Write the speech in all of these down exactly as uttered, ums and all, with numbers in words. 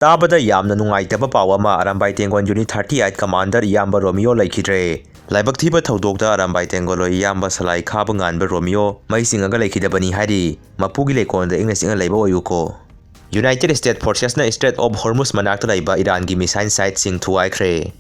ꯇꯥꯕꯗ ꯌꯥꯝꯅ ꯅꯨꯡꯉꯥꯏꯇꯕ ꯄꯥꯎ ꯑꯃ, Arambai ꯇꯦꯡꯒꯣꯜ Unit thirty eight Commander ꯏꯌꯥꯝꯕ ꯔꯣꯃꯤꯌꯣ ꯂꯩꯈꯤꯗ꯭ꯔꯦ꯫ ꯂꯥꯏꯕꯛ ꯊꯤꯕ ꯊꯧꯗꯣꯛꯇ ꯑꯔꯥꯝꯕꯥꯏ ꯇꯦꯡꯒꯣꯜ ꯏꯌꯥꯝꯕ ꯁꯂꯥꯏ ꯈꯥꯕ ꯉꯥꯟꯕ ꯔꯣꯃꯤꯌꯣ ꯃꯩ ꯆꯤꯡꯉꯒ ꯂꯩꯈꯤꯗꯕꯅꯤ ꯍꯥꯏꯔꯤ꯫ ꯃꯄꯨꯒꯤ ꯂꯩꯀꯣꯜꯗ ꯏꯪꯅ ꯆꯤꯛꯅ ꯂꯩꯕ ꯑꯣꯏꯌꯨꯀꯣ꯫ United States Forcesꯅ Strait of Hormuz ꯃꯅꯥꯛꯇ ꯂꯩꯕ ꯏꯔꯥꯟꯒꯤ missile siteꯁꯤꯡ ꯊꯨꯒꯥꯏꯈ꯭ꯔꯦ꯫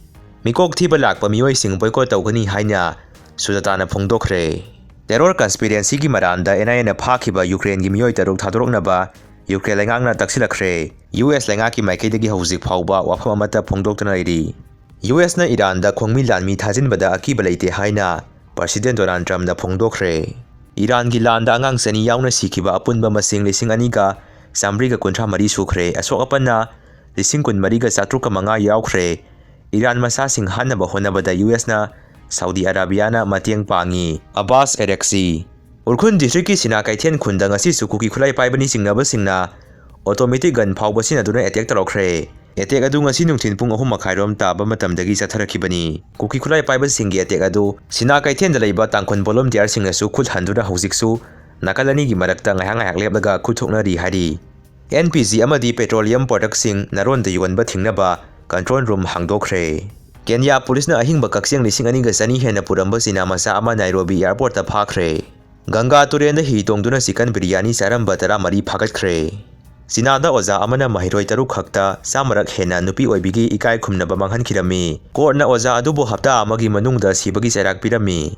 ꯃꯤꯀꯣꯛ ꯊꯤꯕ ꯂꯥꯛꯄ ꯃꯤꯑꯣꯏꯁꯤꯡ boycott ꯇꯧꯒꯅꯤ ꯍꯥꯏꯅ ꯁꯨꯖꯥꯇꯥꯅ ꯐꯣꯡꯗꯣꯛꯈ꯭ꯔꯦ꯫ Terror conspiracyꯒꯤ ꯃꯔꯥꯟꯗ NIAꯅ ꯐꯥꯈꯤꯕ ꯌꯨꯀ꯭ꯔꯦꯟꯒꯤ ꯃꯤꯑꯣꯏ ꯇꯔꯨꯛ ꯊꯥꯗꯣꯔꯛꯅꯕ ꯌꯨꯀ꯭ꯔꯦꯟ ꯂꯩꯉꯥꯛꯅ ꯇꯛꯁꯤꯜꯂꯛꯈ꯭ꯔꯦ꯫ US ꯂꯩꯉꯥꯛꯀꯤ ꯃꯥꯏꯀꯩꯗꯒꯤ ꯍꯧꯖꯤꯛ ꯐꯥꯎꯕ ꯋꯥꯐꯝ ꯑꯃꯠꯇ ꯐꯣꯡꯗꯣꯛꯇꯅ ꯂꯩꯔꯤ꯫ USꯅ ꯏꯔꯥꯟꯗ ꯈꯣꯡꯃꯤ ꯂꯥꯟꯃꯤ ꯊꯥꯖꯤꯟꯕꯗ ꯑꯀꯤꯕ ꯂꯩꯇꯦ ꯍꯥꯏꯅ President Donald Trumpꯅ ꯐꯣꯡꯗꯣꯛꯈ꯭ꯔꯦ꯫ ꯏꯔꯥꯟꯒꯤ ꯂꯥꯟꯗ ꯑꯉꯥꯡ ꯆꯅꯤ ꯌꯥꯎꯅ ꯁꯤꯈꯤꯕ ꯑꯄꯨꯟꯕ ꯃꯁꯤꯡ ꯂꯤꯁꯤꯡ ꯑꯅꯤꯒ ꯆꯥꯃꯔꯤꯒ ꯀꯨꯟꯊ꯭ꯔꯥ ꯃꯔꯤ ꯁꯨꯈ꯭ꯔꯦ꯫ ꯑꯁꯣꯛ ꯑꯄꯟꯅ ꯂꯤꯁꯤꯡ ꯀꯨꯟꯃꯔꯤꯒ ꯆꯥꯇ꯭ꯔꯨꯛꯀ ꯃꯉꯥ ꯌꯥꯎꯈ꯭ꯔꯦ꯫ ꯏꯔꯥꯟ ꯃꯆꯥꯁꯤꯡ ꯍꯥꯠꯅꯕ ꯍꯣꯠꯅꯕꯗ USꯅ ꯁꯥꯎꯗꯤ ꯑꯔꯥꯕꯤꯌꯥꯅ ꯃꯇꯦꯡ ꯄꯥꯡꯉꯤ꯫ ꯑꯕꯥꯁ ꯑꯦꯔꯦꯛꯁꯤ꯫ ꯎꯈ꯭ꯔꯨꯜ districtꯀꯤ ꯁꯤꯅꯥ ꯀꯩꯊꯦꯜ ꯈꯨꯟꯗ ꯉꯁꯤꯁꯨ ꯀꯨꯀꯤ ꯈꯨꯠꯂꯥꯏ ꯄꯥꯏꯕꯅꯤ ꯆꯤꯡꯅꯕꯁꯤꯡꯅ automatic gun ꯐꯥꯎꯕ ꯁꯤꯖꯤꯟꯅꯗꯨꯅ attack ꯇꯧꯔꯛꯈ꯭ꯔꯦ꯫ Attack ꯑꯗꯨ ꯉꯁꯤ ꯅꯨꯡꯊꯤꯜ ꯄꯨꯡ ꯑꯍꯨꯝ ꯃꯈꯥꯏꯔꯣꯝ ꯇꯥꯕ ꯃꯇꯝꯗꯒꯤ ꯆꯠꯊꯔꯛꯈꯤꯕꯅꯤ꯫ ꯀꯨꯀꯤ ꯈꯨꯠꯂꯥꯏ ꯄꯥꯏꯕꯁꯤꯡꯒꯤ attack ꯑꯗꯨ ꯁꯤꯅꯥ ꯀꯩꯊꯦꯜꯗ ꯂꯩꯕ ꯇꯥꯡꯈꯨꯜ volunteerꯁꯤꯡꯅꯁꯨ ꯈꯨꯠ ꯍꯟꯗꯨꯅ ꯍꯧꯖꯤꯛꯁꯨ ꯅꯥꯀꯜ ꯑꯅꯤꯒꯤ ꯃꯔꯛꯇ ꯉꯥꯏꯍꯥꯛ ꯉꯥꯏꯍꯥꯛ ꯂꯦꯞꯂꯒ ꯈꯨꯠ ꯊꯣꯛꯅꯔꯤ ꯍꯥꯏꯔꯤ꯫ LPG ꯑꯃꯗꯤ petroleum productꯁꯤꯡ ꯅꯥꯔꯣꯟꯗ ꯌꯣꯟꯕ ꯊꯤꯡꯅꯕ control room ꯍꯥꯡꯗꯣꯛꯈ꯭ꯔꯦ꯫ ꯀꯦꯟꯌꯥ ꯄꯨꯂꯤꯁꯅ ꯑꯍꯤꯡꯕ ꯀꯛꯆꯦꯡ ꯂꯤꯁꯤꯡ ꯑꯅꯤꯒ ꯆꯅꯤ ꯍꯦꯟꯅ ꯄꯨꯔꯝꯕ ꯆꯤꯅꯥ ꯃꯆꯥ ꯑꯃ ꯅꯥꯏꯔꯣꯕꯤ airportꯇ ꯐꯥꯈ꯭ꯔꯦ꯫ ꯒꯪꯒꯥ ꯇꯨꯔꯦꯟꯗ ꯍꯤ ꯇꯣꯡꯗꯨꯅ chicken biryani ꯆꯥꯔꯝꯕ ꯇꯔꯥꯃꯔꯤ ꯐꯥꯒꯠꯈ꯭ꯔꯦ꯫ ꯆꯤꯅꯥꯗ ꯑꯣꯖꯥ ꯑꯃꯅ ꯃꯍꯩꯔꯣꯏ ꯇꯔꯨꯛ ꯈꯛꯇ ꯆꯥꯝꯃꯔꯛ ꯍꯦꯟꯅ ꯅꯨꯄꯤ ꯑꯣꯏꯕꯤꯒꯤ ꯏꯀꯥꯏ ꯈꯨꯝꯅꯕ ꯃꯥꯡꯍꯟꯈꯤꯔꯝꯃꯤ꯫ Courtꯅ ꯑꯣꯖꯥ ꯑꯗꯨꯕꯨ ꯍꯞꯇꯥ ꯑꯃꯒꯤ ꯃꯅꯨꯡꯗ ꯁꯤꯕꯒꯤ ꯆꯩꯔꯥꯛ ꯄꯤꯔꯝꯃꯤ꯫